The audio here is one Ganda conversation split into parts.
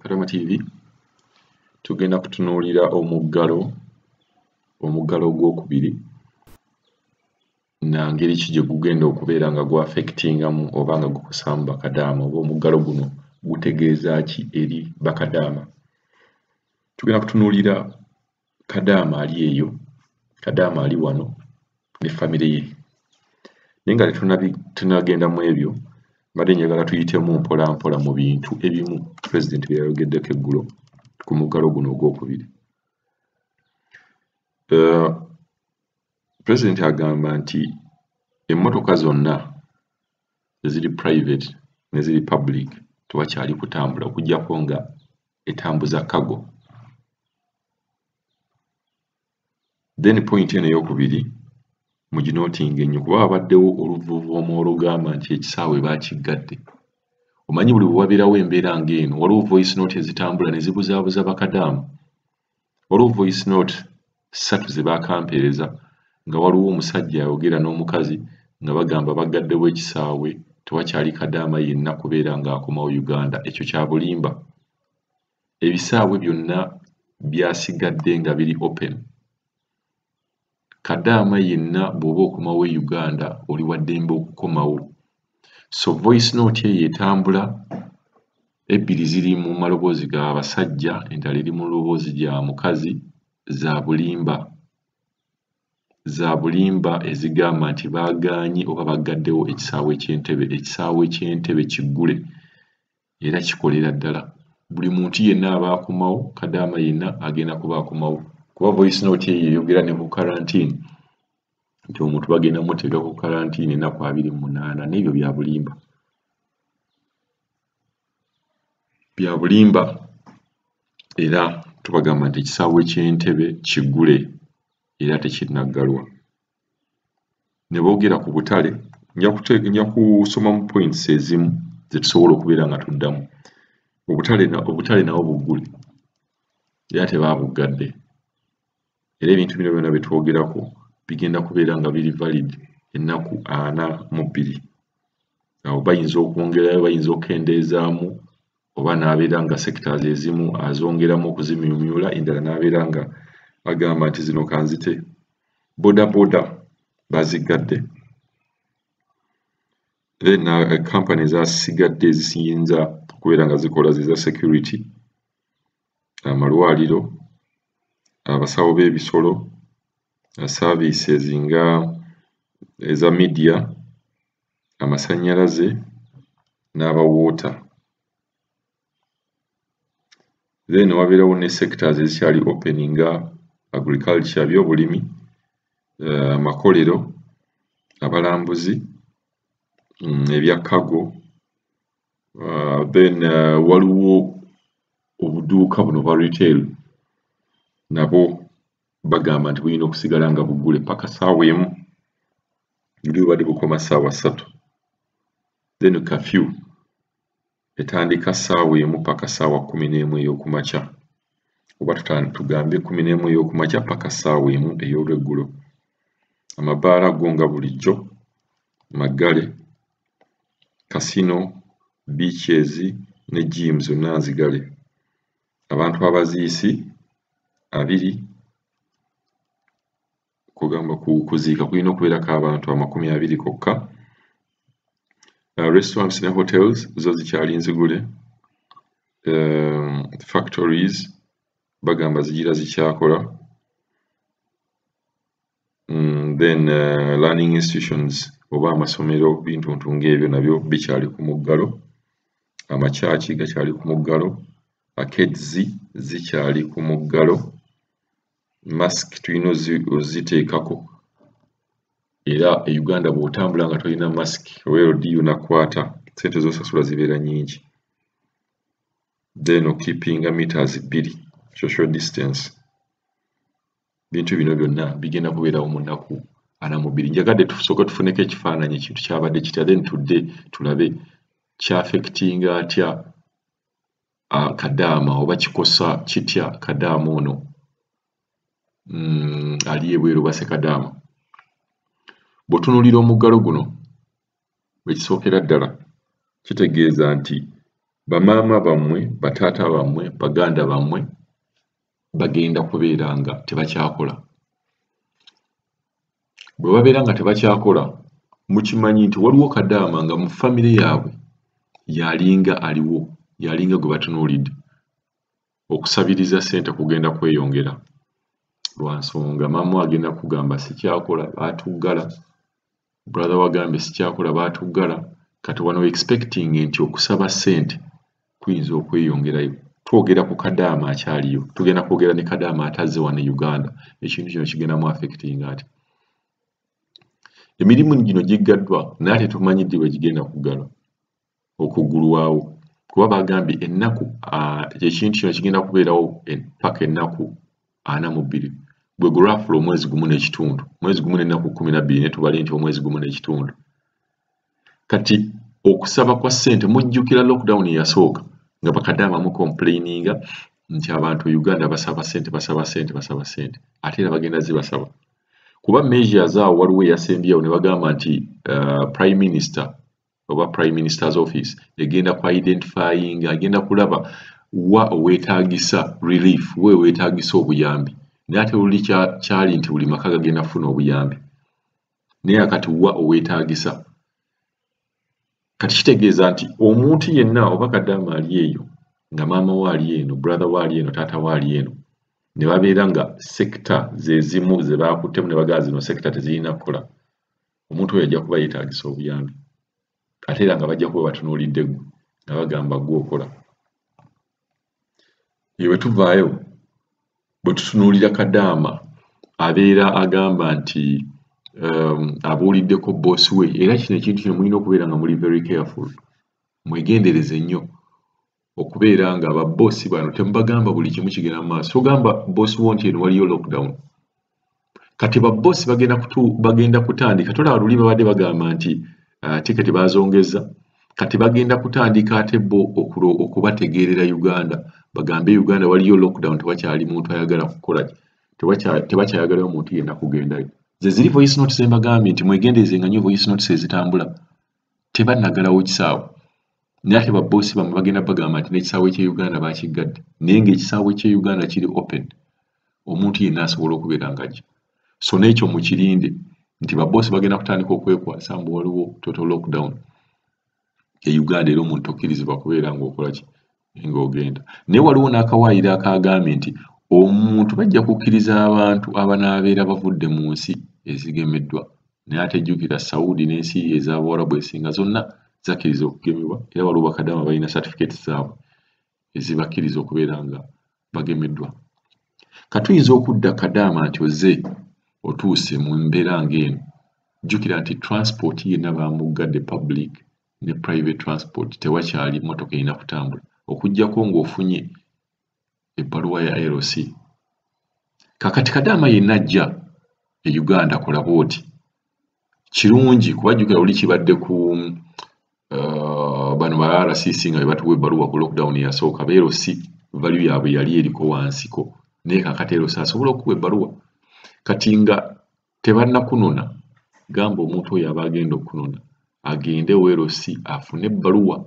Kadama TV tugenda kutunuulira omuggalo ogwokubiri na ngeri ki gye gugenda okubeera nga gwaffectingamu oba nga gukosaamu bakadaama, oba omuggalo guno gutegeeza ki eri bakadaama. Tugenda kutunuulira kadaama ali eyo, kadaama ali wano ne famire ye. Naye nga tetunnagenda mu ebyo, mbadde njagala tuyitemu mpola mpola mu bintu ebimu pulezidenti bye yayogeddeko eggulo ku muggalo guno ogwokubiri. Pulezidenti agamba nti emmotoka zonna eziri private n'eziri public tewakyali kutambula okuggyako nga etambuza cargo. Then point eno eyokubiri muginootinga ennyo kuba wabaddewo oluvuuvuumo olugamba nti ekisaawe baakiggadde. Omanyi buli bwe wabeerawo embeera ng'eno waliwo voice note ezitambula ne zibuzaabuza bakadaama. Waliwo voice note 3 ze baakampeereza nga waliwo omusajja ayogera n'omukazi nga bagamba baggaddewo ekisaawe tewakyali kadaama yenna kubeera ng'akomawo Uganda. Ekyo kya bulimba. Ebisaawe byonna byasigadde nga biri open. Kadaama yenna bw'oba okomawo e Uganda oli wa ddembe okukomawo. So voice note eyo etambula, ebbiri ziri mu maloboozi ga basajja, endala eri mu loboozi lya mukazi, za bulimba. Za bulimba ezigamba nti baagaanye oba baggaddewo ekisaawe ky'Entebbe. Ekisaawe ky'Entebbe kiggule era kikolera ddala. Buli muntu yenna aba akomawo, kadaama yenna agenda kuba akomawo. Kuba voice note eyo eyogera ne ku quarantine nti omuntu bagenda muteeka ku quarantine ennaku 28, n'ebyo bya bulimba. Bya bulimba era tubagamba nti ekisaawe ky'Entebbe kiggule era tekinnaggalwa. Ne boogera ku butale, nja kusoma mu points ezimu ze tusobola okubeera nga tuddamu. Obutale nabwo buggule era tebaabuggadde. Era ebintu bino byonna bye twogerako bigenda kubeera nga biri valid ennaku 42. Awo bayinza okwongerayo, bayinza okukendeezaamu, oba n'abeera nga sectors ezimu azongeramu okuzimyumyula, endala n'abeera nga agamba nti zino kanzite. Boda boda baziggadde. Then company ezasigadde eziyinza okubeera nga zikola ze za security, amalwaliro, abasawo b'ebisolo, services nga eza media, amasannyalaze n'aba water. Then wabeerawo ne sectors ezikyali open nga agriculture, ebyobulimi, amakolero, abalambuzi, ebya cargo, then waliwo obuduuka buno bwa retail nabo bagamba nti bulina okusigala nga buggule paka ssaawa 1, buli bubadde bukoma ssaawa 3. Then curfew etandika ssaawa 1 paka ssaawa 11 ey'okumakya, oba tugambe 11 ey'okumakya paka ssaawa 1 ey'olweggulo. Amabaala go nga bulijjo maggale, casino, beaches ne gym zonna nzigale. Abantu abaziisi 20, kugamba kuziika kulina okubeerako abantu 20 kokka. Restaurants ne hotels zo zikyali nzigule. Factories bagamba zigira zikyakola. Then learning institutions oba amasomero bintuntu ng'ebyo nabyo bikyali ku muggalo. Amakyaki gakyali ku muggalo, arcades zikyali ku muggalo, mask tulina oziteekako. Era e Uganda bw'otambula nga tolina mask oba LDU nakwata, ssente z'osasula zibeera nnyingi. Then okeepinga meters 2 social distance. Bintu bino byonna bigenda kubeerawo mu nnaku 42. Njagadde tusooke tufuneko ekifaananyi ekintu kyabadde kitya, then tudde tulabe kyaffectinga atya kadaama oba kikosa kitya kadaama ono ali ebweru oba ssekadaama. Bw'otunuulira omuggalo guno ekisookera ddala kitegeeza nti Bamaama bammwe, bataata bammwe, baganda bammwe bagenda kubeera nga tebakyakola. Bwe babeera nga tebakyakola, mukimanyi nti waliwo kadaama nga mu famire yaabwe yalinga aliwo, yalinga gwe batunuulidde. Okusabiriza ssente kugenda kweyongera lwa nsonga maama agenda kugamba sikyakola, baatuggala, brother wagambye sikyakola, baatuggala. Kati wano expecting nti okusaba ssente kuyinza okweyongerayo. Twogera ku kadaama akyaliyo, tugenda kwogera ne kadaama atazze wano e Uganda. Ekintu kino kigenda mu affecting ati emirimu gino giggaddwa, naye ate tumanyi ddi bwe gigenda kuggalwa okuggulwawo, kuba bagambye ennaku ekintu kino kigenda kubeerawo paka ennaku 42, bwe gulwafula omwezi gumu n'ekitundu, mwezi gumu n'ennaku 12, ne tubale nti omwezi gumu n'ekitundu. Kati okusaba kwa ssente, mujjukira lockdown eyasooka nga bakadaama mu complaininga nti abantu Uganda basaba ssente, basaba ssente, basaba ssente, ate era bagenda zibasaba. Kuba measures awo waliwo eyasembyewo ne bagamba nti Prime Minister oba Prime Minister's office egenda ku identifying, agenda kulaba wa oweetaagisa relief, wa oweetaagisa obuyambi. Naye ate luli kyali nti buli maka gagenda kufuna obuyambi, naye akati wa oweetaagisa. Kati kitegeeza nti omuntu yenna oba kadaama ali eyo nga maama we ali eno, brother we ali eno, taata we ali eno, ne babeera nga sector ze zimu ze baakuttemu ne bagamba zino sector tezirina kukola, omuntu oyo ajja kuba yeetaagisa obuyambi. Ate era nga bajja kuba batunuulidde ggwe nga bagamba ggwe okola. Eyo bwe tuvaayo bwe tutunuulira kadaama abeera agamba nti abuuliddeko boss we. Era kino ekintu kino mulina okubeera nga muli very careful, mwegendereze nnyo okubeera nga baboosi bano temubagamba buli kimu kigenda mu maaso. Ogamba boss wo nti eno waliyo lockdown, kati baboosi bagenda kutandika. Tolaba luli babadde bagamba nti tiketi baazongeza, kati bagenda kutandika ate bo okubategeerera Uganda, bagambe Uganda waliyo lockdown, tewakyali muntu ayagala kukola, tebakyayagalayo muntu yenna kugendayo. Ze ziri voice notes embagambye nti mwegendereze nga nnyo voice notes ezitambula, tebannagalawo kisaawe. Naye ate baboosi bammwe bagenda bagamba nti n'ekisaawe ky'e Uganda baakiggadde, naye ng'ekisaawe ky'e Uganda kiri open, omuntu yenna asobola okubeera ng'ajja. So n'ekyo mukirinde nti baboosi bagenda kutandika okwekwasa mbu waliwo total lockdown e Uganda, era omuntu tokkirizibwa kubeera ng'okola ki, ng'ogenda. Naye waliwo n'akawaayiro akagambye nti omuntu bajja kukkiriza abantu abanaabeera bavudde mu nsi ezigemeddwa. Naye ate jjukira Saudi n'ensi ez'Abawarabu esinga zonna zakkiriza okugemebwa, era waliwo bakadaama balina certificates zaabwe ezibakkiriza okubeera nga bagemeddwa. Katuyinza okudda kadaama nti ozze otuuse mu mbeera ng'eno, jjukira nti transport yenna bamuggadde, public ne private transport, tewakyali mmotoka erina kutambula okuggyako ng'ofunye ebbaluwa ya LC. Kakati kadaama yenna ajja e Uganda kola bw'oti, kirungi kuba jjukira luli kibadde ku bano ba RCC nga be batuwa ebbaluwa ku lockdown eyasooka, ba LC value yaabwe yali eriko wansiko, naye kakati LC asobola okuwa ebbaluwa. Kati nga tebannakunona, gamba omuntu oyo aba agenda okunona agende ewa LC afune ebbaluwa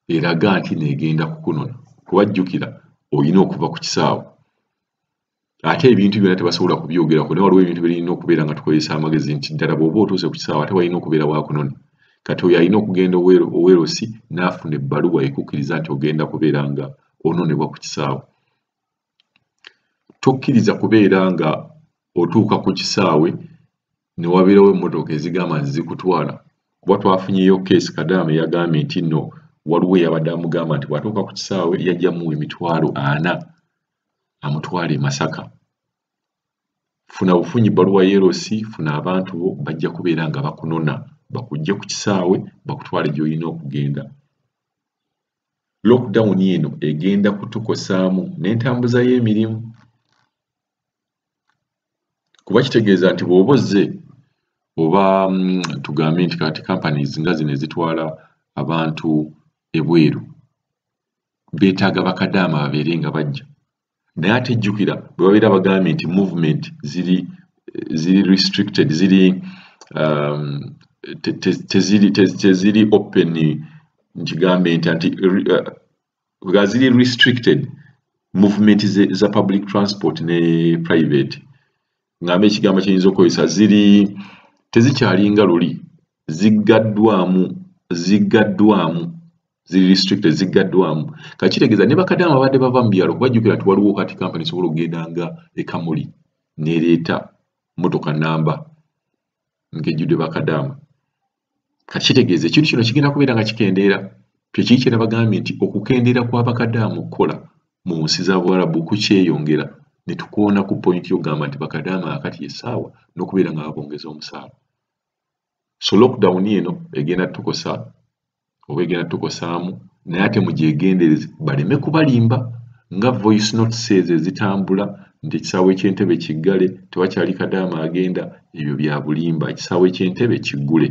eraga nti neegenda kukunona, kuba jjukira olina okuva ku kisaawe. Ate ebintu byonna tebasobola kubyogerako, naye waliwo ebintu byerina okubeera nga tukozesa amagezi nti ddala bw'oba otuuse ku kisaawe ate walina okubeera waakunona. Kati oyo alina okugenda owa LC n'afuna ebbaluwa ekukkiriza nti ogenda kubeera nga ononebwa ku kisaawe. Tokkiriza kubeera nga otuuka ku kisaawe ne wabeerawo emmotoka ezigamba nti zikutwala, kuba twafunyeyo keesi kadaama eyagambye nti nno waliwo eyabadde amugamba nti bw'atuuka ku kisaawe yajja muwa 40,000 amutwale e Masaka. Funa bufunyi bbaluwa ya LC, funa abantu bo bajja kubeera nga bakunona, bakujje ku kisaawe bakutwale gy'olina okugenda. Lockdown eno egenda kutukosaamu n'entambuza y'emirimu, kuba kitegeeza nti bw'oba ozze oba tugambe nti kati companies nga zino ezitwala abantu ebweru beetaaga bakadaama babeere nga bajja. Naye ate jjukira bwe babeera bagambye nti movement ziri restricted, ziri teziri open Nkigambe nti nga ziri restricted movement za public transport ne private. Ngambe ekigambo kiyinza okukozesa, ziri tezikyalinga luli, ziggaddwamu, ziri restricted, ziggaddwamu. Kakitegeeza ne bakadaama babadde bava mu byalo, kubajjukira nti waliwo kati kampani esobola okugenda nga ekamuli n'ereeta motoka namba ng'ejjudde bakadaama. Kati kitegeeza ekintu kino kigenda kubeera nga kikendeera. Kyekiri kye nabagambye nti okukendeera kw'abakadaama okukola mu nsi za Buwarabu kukyeyongera, ne tukoona ku point y'okugamba nti bakadaama akati essaawa n'okubeera nga babongeza omusaala. So lockdown eno egenda tukosa oba egenda tukosaamu, naye ate mugyegendereze baleme kubalimba nga voice notes ezo ezitambula nti ekisaawe ky'Entebe kiggale, tewakyali kadaama agenda. Ebyo bya bulimba. Ekisaawe ky'Entebe kiggule.